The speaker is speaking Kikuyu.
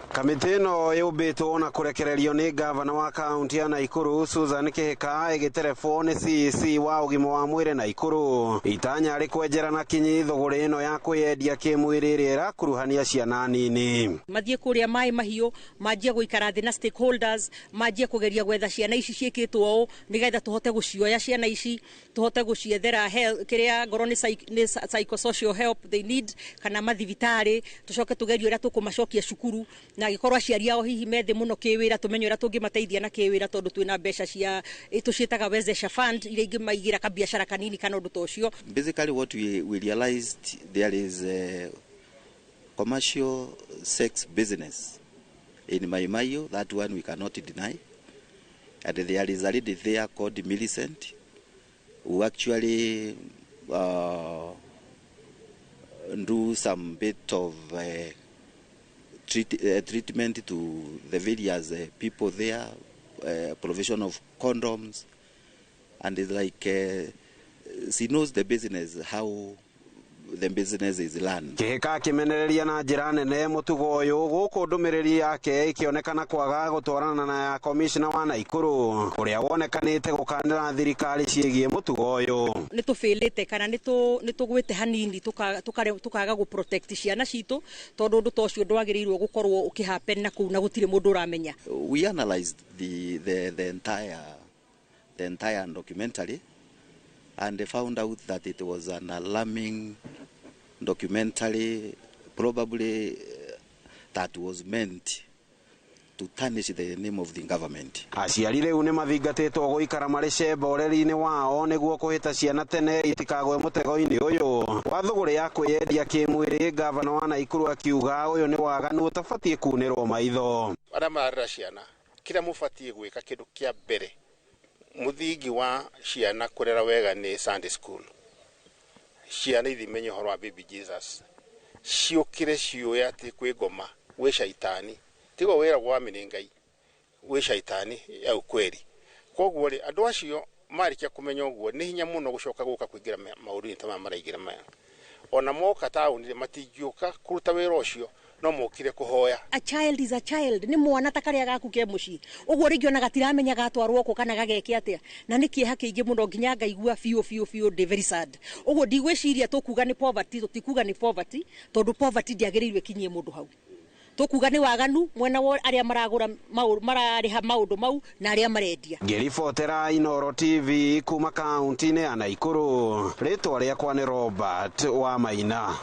Kamĩtĩ ĩno yũmbĩtwo na kũrekererio nĩ ngavana wa kaunti ya Naikuru Susan Kihika, ĩgĩterebwo nĩ CEC wa ũgima wa mwĩrĩ Naikuru. Itanya rĩ na kinyi thũgũrĩ ĩno ya kwĩyendia kĩmwĩrĩ ĩrĩa ĩrakuruhania ciana nini. Mathiĩ kũrĩa Maĩ Mahiũ, manjie gũikara thĩ na stakeholders, manjie kũgeria gwetha ciana ici ciĩkĩtwo ũũ, nĩgetha tũhote gũcioya ciana ici, tũhote gũciethera kĩrĩa ngorwo nĩ psychosocial help they need, kana mathibitarĩ, tũcoke tũgerie ũrĩa tũkũmacokia cukuru, na angĩkorwo aciari ao hihi methĩ mũno kĩwĩra, tũmenye ũrĩa tũngĩmateithia na kĩwĩra, tondũ twĩna mbeca cia tũciĩtaga Wezesha Fund, iria ingĩmaigĩra kabiacara kanini kana ũndũ ta ũcio. Basically what we realized, there is a commercial sex business in Mai Mahiu, that one we cannot deny. And there is a lady there called Millicent, who actually do some bit of treatment to the various people there, provision of condoms, and it's like she knows the business, how the business is run. Kihika akĩmenereria na njĩra nene mũtugo ũyũ, gũkũ ndũmĩrĩri yake ĩkĩonekana kwaga gũtwarana na ya komishna wa Naikuru, ũrĩa wonekanĩte gũkanĩra thirikari ciĩgiĩ mũtugo ũyũ. Nĩ tũbĩlĩte kana nĩ tũgwĩte hanini, tũkaga gũ protect ciana citũ, tondũ ũndũ ta ũcio ndwagĩrĩirwo gũkorwo ũkĩhappen na kũu na gũtirĩ mũndũ ũramenya. We analyzed the entire documentary and found out that it was an alarming documentary, probably that was meant to tarnish the name of the government. Aciari rĩu nĩ mathingatĩtwo gũikara marĩ cemba ũreri-inĩ wao, nĩguo kũhĩta ciana tene itikagwe mũtego-inĩ ũyũ wa thũgũrĩ ya kwĩyendia kĩmwĩrĩ. Ngavana wa Naikuru akiuga ũyũ nĩ waganu ũtabatiĩ kunĩrwo maitho. Arĩa mararera ciana, kĩrĩa mũbatiĩ gwĩka, kĩndũ kĩa mbere, mũthingi wa ciana kũrera wega nĩ Sunday school. Ciana ithimenye ũhoro wa baby Jesus, ciũkĩre ciũĩ atĩ kwĩ ngoma, gwĩ caitani, tigo wĩragwo wa nĩ Ngai, gwĩ caitani ya ukweli. Koguo rĩ, andũ acio marĩkia kũmenya ũguo, nĩ hinya mũno gũcoka gũka kũingĩra maũndũ-inĩ ta maya maraingĩra maya. Ona moka taũni matingĩũka kũruta wĩra ũcio, no mokire kũhoya. A child is a child, nĩ mwana ta karĩa gaku ke mũciĩ ũguo, rĩngĩ ona gatiramenya gatwarwo kũ kana gageke atĩa, na nĩ kĩeha kĩingĩ mũno, nginya ngaigua biũ biũ biũ ndĩ very sad. Ũguo ndigwĩciria tũkuga nĩ poverty, tũtikuga nĩ poverty, tondũ poverty ndĩagĩrĩirwo ĩkinyie mũndũ hau. Tũkuga nĩ waganu mwena wa arĩa maragũra, mararĩha maũndũ mau na arĩa marendia. Ngĩribotera Inooro TV kuma kaunti-inĩ ya Naikuru, rĩtwa rĩakwa nĩ Robert wa Maina.